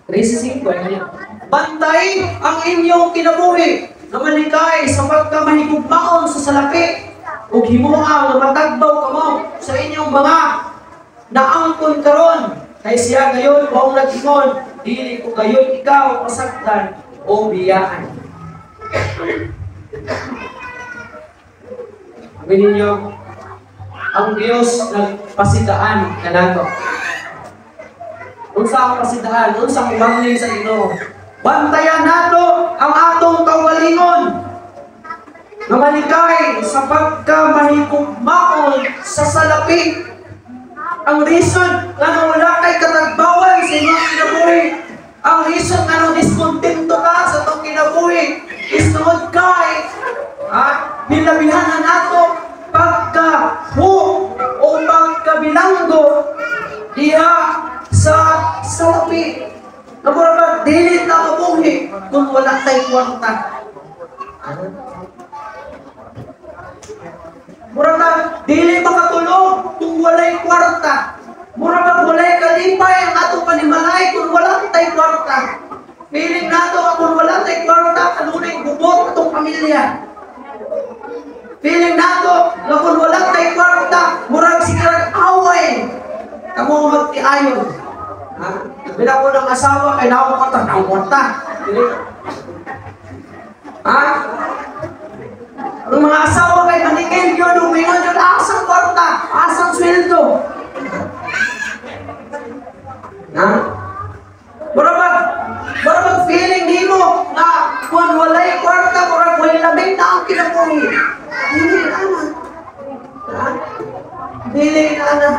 13:5 ano? Bantay ang inyong kinabuhi na malikay sa pagkamahigugmaon sa salapi ug himuha nga matagbaw kamo sa inyong mga naangkon karon. Kay siya gayon maong nag-ingon, dili ko gayon ikaw pasaktan o biyaan. Sabi ninyo, ang Diyos nagpasidaan kanato. Unsa ang pasidaan? Unsa ang warning sa Ginoo? Bantayan nato ang atong kaugalingon nga malikay sa pagkamahigugmaon sa salapi. Ang reason nga wala kay katagbawan sa imong kinabuhi, Ang reason nga nung diskontento ka sa itong kinabuhi is tungod kay nilabihan na nato pagka-hook o pagkabilanggo diha sa salapi. Namura ba, dili na mabuhi kung wala tay kwarta. Mura ba, dili makatulog kung walay kwarta. Mura ba, walay kalipay ang atong panimalay kung wala tay kwarta. Feeling nato kung wala tay kwarta, kanunay gubot atong pamilya. Feeling nato na kung wala tay kwarta, murag sikarag away. Kamo magtiayon. Ha? Bila ko ng asawa, kay naong kwarta, naong kwarta. Ha? Ang mga asawa kay manikil yun, umingon yun, asang kwarta, asang sweldo. Ha? Mura bang feeling nimo na kung walay kwarta, murag walay labing na ang kinabuhi. Dili na na. Ha? Dili na na.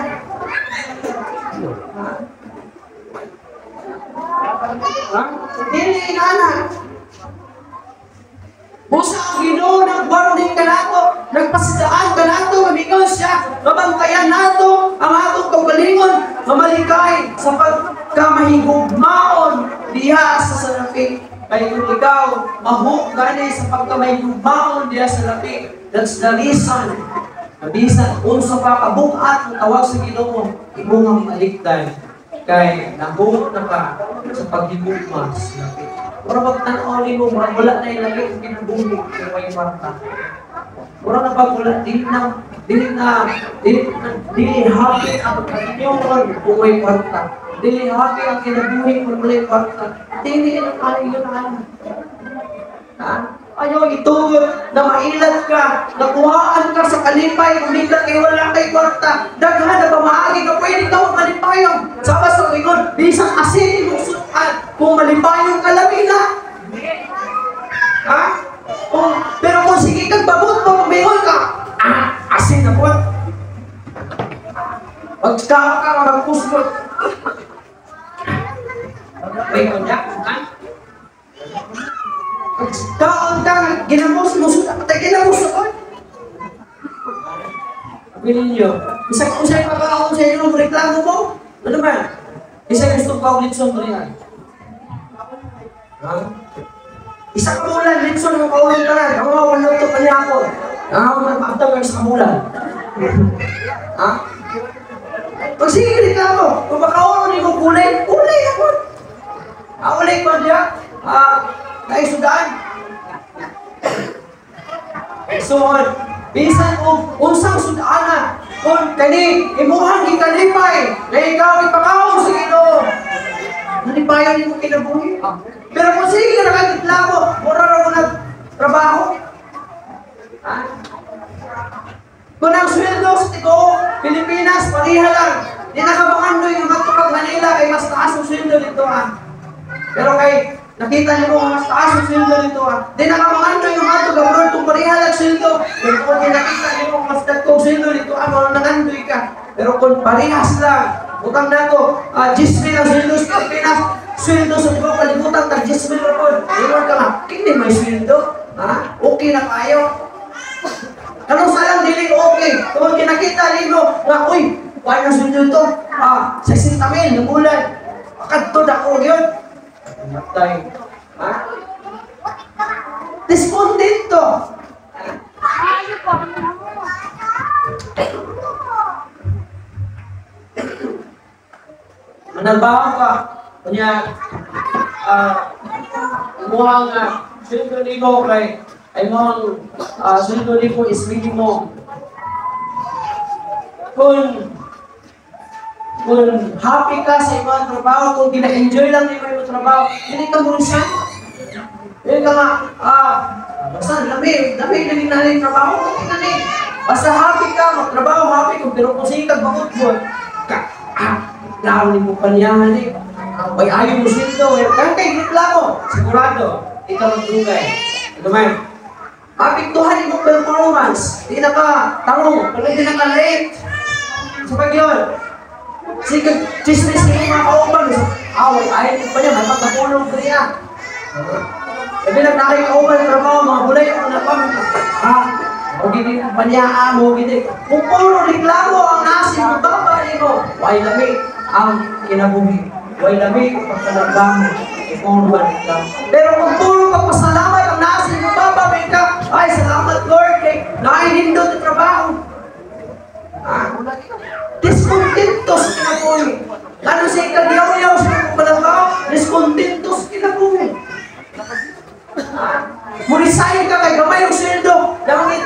Ha? Dili na na. Busa ang Ginoo nag-warning kanato, nagpasidaan kanato, mamigaw siya, mabantayan nato ang atong kaugalingon, mamalikay sa pagkamahigugmaon diha sa salapi. Kay kung ikaw mahuk gani sa pagkamahigugmaon diha sa salapi, that's the reason. Bisan unsa pa kabugat ang tawag sa Ginoo, imo nga malikdan kay nahuot na ka sa paghigugma sa salapi. Mura pagtan-aw nimo, mura wala na ilagay ang kinabuhi kung may kwarta. Mura na pag wala, dili happy ang kanyuron kung may kwarta. Dili happy ang kinabuhi kung may kwarta. Dili ang ayon na. Ha? Ayaw itugot na mailat ka, nakuhaan ka sa kalipay, kumita kay wala kay kwarta. Daghan na pamaagi ka, pwede ka malipayong. Sa basta ingon, bisan asin imong sukat, kung malipayong ka labi na. Ha? Pero kung sige kang babot mo, kumingon ka, asin na po. Magkaka ka, magkusgot. May konyak, ha? Kaon ka, ginamos mo, patay ginamos ako. Sabi ninyo, isang usay pa sa inyo, reklamo mo? Ano man? Isang gusto ka litson ko rin. Ha? Isang kabulan, litson mo kaulong ka lang. Ako nga, wala ito kanya ako. After sa kabulan. Ha? Pag sige, reklamo, kung makaulong mo kulay, kulay ako. Ulay ko niya. Naisudaan. So, bisan og unsang sudana, kung kani imuhang gikalipay, na ikaw ipakaon sa Ginoo, nalipayan nimo kinabuhi. Pero kung sige ka nakareklamo, mura ra mo nagtrabaho. Ha? Kung ang sweldo sa tibuok Pilipinas, pareha lang. Di na ka makandoy nga matukag Manila kay mas taas ang sweldo dito ah. Pero kay nakita niyo mo mas taas ang sweldo dito ah. Di na ka makandoy nga matug abroad kung pareha lang sweldo. Pero kung nakita niyo mo mas dagkong sweldo dito ah, mao nangandoy ka. Pero kung parehas lang, utang nato, 10,000 ang sweldo sa Pilipinas, sweldo sa tibuok kalibutan tag 10,000 ra pod. Ingon ka nga, kini may sweldo, ha? Okay na kayo. Kanang salang dili okay. Kung kinakita nimo nga uy, kuan ang sweldo ito? 60,000 ng bulan. Kadto dako gyud. Matay. Ha? Diskontento. Manalbaho ka. Kunya, muhang sweldo nimo kay ay mong sweldo nimo is minimum. Kung happy ka sa imong trabaho, kung gina-enjoy lang nimo imong trabaho, dili ka mo resign. Dili ka nga, basta lami na ning trabaho, okay na ni. Basta happy ka, magtrabaho happy kung pero kung sige kag bakot ka, laon nimo panyahan ni. May ayaw mo sweldo, kang kay reklamo, sigurado ikaw magdugay. Ano man? Mapiktuhan imong performance, di na ka tarong, pero di na ka late. Sa pag yun, sige, chismis ng mga kauban, Away, ayaw ko pa niya, may pagkapulong ko niya. Sabi lang, nakikauban trabaho, mga bulay ako na pa. O gini kumpanya, mo gini. Kung puro reklamo ang nasi mo, baba mo. Way lami ang kinabuhi. Way lami ang pagkalabang. Puro ba reklamo. Pero kung puro pagpasalamat ang nasi mo, baba may ka. Ay, salamat Lord, kay nainindot ang trabaho. Diskontento sa kinabuhi. Lalo sa ikagyaw-yaw sa pagpalabang, diskontento sa kinabuhi. Mo-resign ka kay gamay yung sweldo. Langit,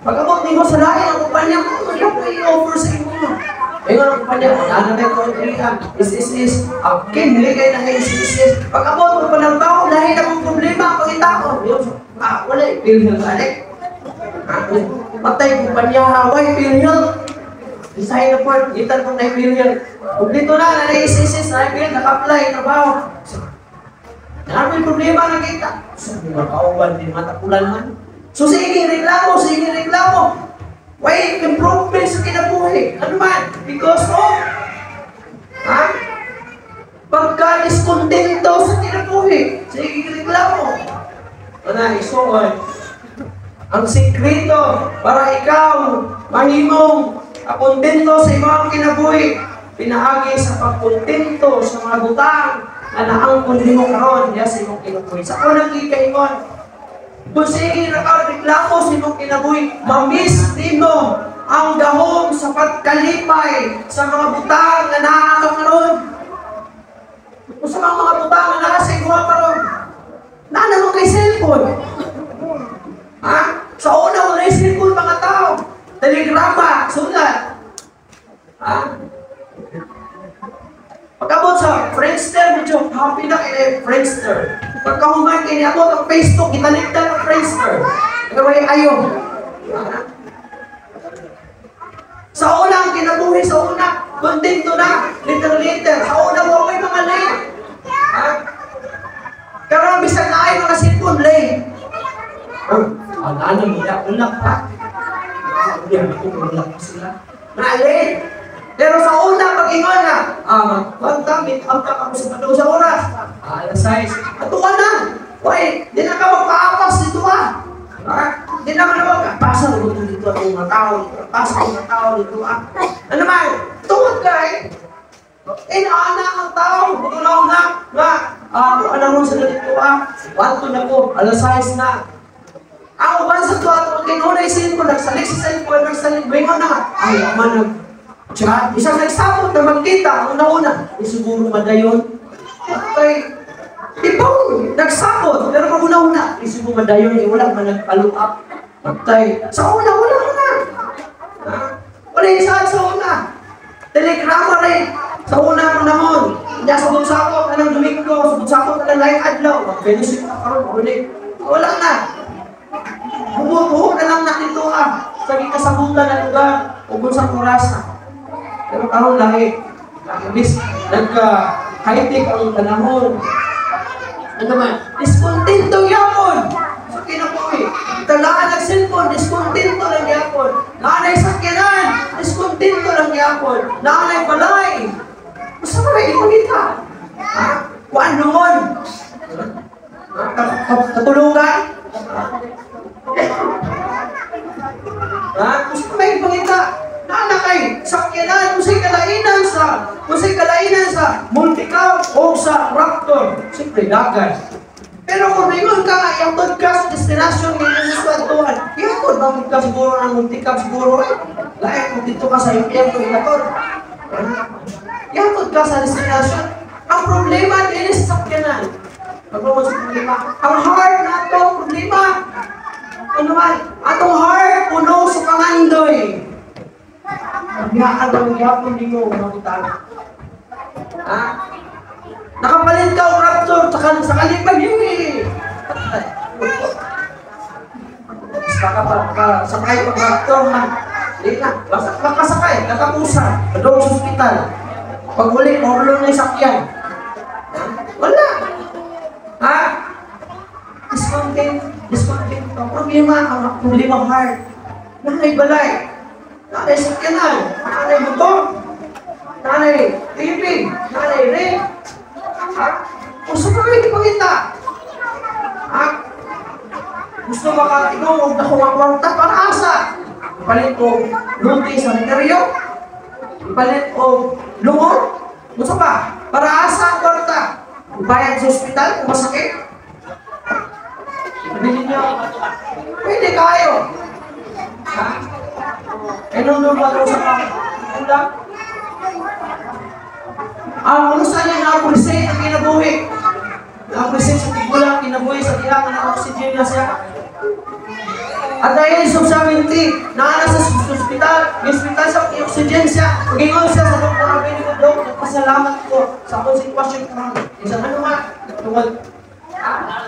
pag-abot nimo sa lain ang kumpanya, ano ko i-offer sa imo? Ngayon ang kumpanya, wala na tayo kung is, ang kinli kay na is. Pag-abot mo pa ng tao, lahi na mong problema, ang pangita ko. Wala, PhilHealth, alik. Patay kumpanya, why PhilHealth? Resign na po, gitan kong na PhilHealth. Kung dito na, na is, na PhilHealth, naka-apply, trabaho. Ano yung problema nakita? So, mga kauban, di matapulan man. So, sige reklamo, sige reklamo. Why improvement sa kinabuhi? Ano man? Because of, ha? Pagka-diskontento sa kinabuhi, sige reklamo. Ano, isuon. Ang sikreto para ikaw mahimong kontento sa imong kinabuhi, pinaagi sa pagkontento sa mga butang na naangkon nimo karon diya sa imong kinabuhi. Sa unang gikaingon, kung sige na ka reklamo sa imong kinabuhi, ma-miss nimo ang gahom sa pagkalipay sa mga butang na naa ka karon. Kung sa mga butang na naa sa imo karon, naa naman kay cellphone. Ha? Sa una, wala yung cellphone mga tao. Telegrama, sulat. Ha? Pagkabot sa Friendster, medyo happy na kay Friendster. Pagkahuman kay niabot ang Facebook, gitalikdan ang Friendster. Nagaway ayo. Sa una, ang kinabuhi sa una, kontento na, liter-liter. Sa una, mo may mga late. Ha? Karon bisan na ay mga cellphone, late. Ang ano nila, ulak pa. Hindi, ulak pa sila. Na-late. Pero sa una, pag-ingon na, magkwanta, meet up ka ako sa padung sa oras. Alas 6. Ato ka na. Why, di na ka magpaapas dito ah. Di na ka na magpasa na dito ang mga tao. Pasa ang mga tao dito ah. Ano man, tungod ka eh. Inaana ang tao. Butunaw na. Nga, ano mo sa dito ah. Wanto na ko, alas 6 na. Ang uban sa tuwa, itong kinunay cellphone, nagsalik sa cellphone, nagsalik, bingon na. Ay, man nag chat. Isang nagsabot na magkita, ang una-una, eh, siguro madayon. Okay. Ibang nagsabot, pero pag una-una, eh, siguro madayon, eh, wala man nag-follow up. Patay. Sa una, wala na. Wala yung saan sa una. Telegrama rin. Sa una panahon. Hindi, sabot-sabot na ng Domingo, sabot-sabot na ng laing adlaw. Mag-fellowship na karon, ulit. Wala na. Bumubuo na lang natin ito ah. Sa kasabutan na lugar, o kung sa kurasa. Pero karon lahi, imbis nagka-high-tech ang panahon. Ano man, diskontento yapon sa kinabuhi. Talaan ng cellphone, diskontento lang yapon. Naanay sakyanan, diskontento lang yapon. Naanay balay. Basta ba may ipangita? Ha? Kuan lungon. Katulungan? Ha? Gusto may ipangita? Naana kay sakyanan, kung sa'y kalainan sa multicab o sa Raptor. Siyempre, dagan. Pero kung ringon ka, iatod ka sa destinasyon ng iyong gusto atuan, iatod ba ka siguro ng multicab siguro eh? Lain kung dito ka sa MPM kung iatod. Iatod ka sa destinasyon. Ang problema din sa sakyanan. Pagpapag sa problema. Ang heart na itong problema. Ano man? Atong heart puno sa pangandoy. Pagyakan ang yapon din mo, mga utang. Ha? Nakapalit ka o Raptor, sa kalipag yun eh. Basta ka pa, sakay pag Raptor man. Hindi na, basta makasakay, katapusan, doon sa ospital. Pag uli, orlo na yung sakyan. Wala. Ha? Discontent, discontent. Problema, ang problema heart. Nanay balay. Nanay sakyanan, nanay motor, nanay TV, nanay ring. Ha? Usa pa may ipangita? Ha? Gusto makatigom og dako nga kwarta, para asa? Ipalit og luti sa mineryo? Ipalit og lungon? Unsa pa? Para asa ang kwarta? Ibayad sa ospital kung masakit? Sabihin niyo, pwede kayo. Ha? Eh, nung ba ito sa kulang? Ang ano sa niya na-appreciate ang kinabuhi. Na-appreciate sa tigulang kinabuhi sa diha nga na-oxygen na siya. At dahil sa 70, naa sa ospital, yung ospital sa oxygen siya, pagingon siya sa doktor, ang ko, "Dok, nagpasalamat ko sa akong sitwasyon karon." Isang ano nga, tungod,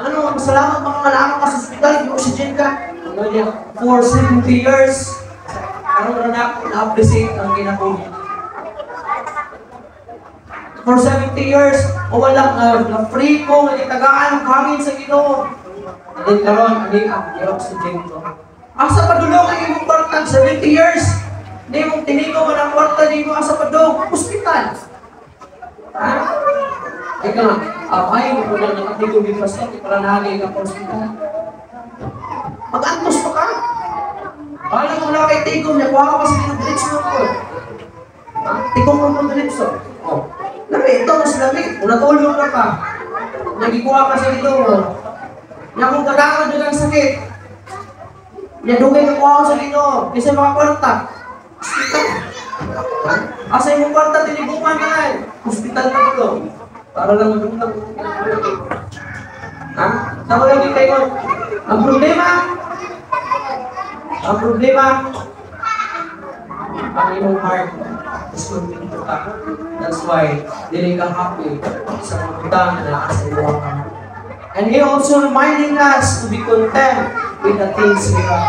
ano, pasalamat mga nga ka sa ospital, yung oxygen ka. Ano niya, for 70 years, karon na ako na-appreciate ang kinabuhi. For 70 years, o wala na free ko, nga tagaan ang hangin sa Ginoo. And then karon, ani ang oxygen ko. Asa padulong ang imong kwarta 70 years? Di mong tinigo man ang kwarta, di mo asa padulong? Ospital. Ha? Ika nga, ay, mo lang nakatigo yung pastor, para nahagay ka pa ospital. Mag-antos pa ka. Paano kung wala kay tigom niya, kuha ka pa sa ginoo, diretso mo ko. Ha? Tigom mo mo diretso. Oh. Lami, ito, mas lami. Kung natulog na ka, nagikuha ka sa Ginoo. Nya kung tagaan doon ang sakit, nya dugay ka kuha sa Ginoo, kasi mga kwarta. Hospital. Ha? Asa imong kwarta tiniguman ka nga. Hospital na ito. Para lang madungtang. Ha? Sa ko lagi kayo, ang problema, ang imong heart is kontento ka. That's why, dili ka happy sa mga butang na naa sa iyong kamot. And He also reminding us to be content with the things we have.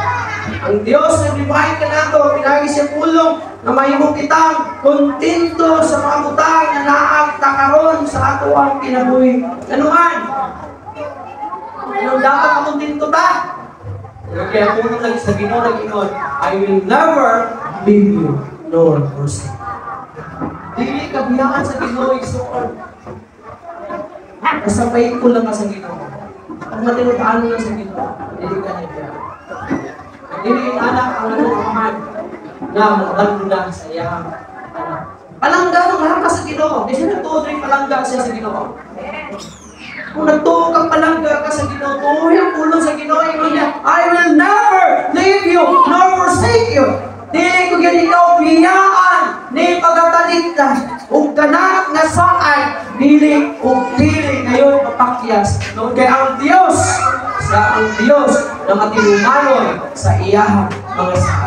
Ang Diyos nag-remind ka nato, pinagi siya pulong na mahimo kitang kontento sa mga butang na naa karon sa ato ang kinabuhi. Ano man? Anong dapat ka kontento ta? Kaya pulong lagi sa Ginoo nag-ingon, "I will never leave you nor forsake you." Dili ka biyaan sa Ginoo, igsuon. Basta faithful lang ka sa Ginoo. Pag matinud-an lang sa Ginoo, dili ka niya biyaan. Dili anak ang atong amahan na maabandona sa iyang anak. Palangga nung ka sa Ginoo. Di siya nagtuo diri, palangga siya sa Ginoo. Kung nagtuo kang palangga ka sa Ginoo, tuo yung pulong sa Ginoo, ingon niya, "I will never leave you nor forsake you." Dili ko gyud ikaw biyaan ni pagkatalikdan ug kanak nga saad dili ug dili ngayon mapakyas. No, kay ang Dios sa ang Dios na matinumanon sa iyahang mga saad.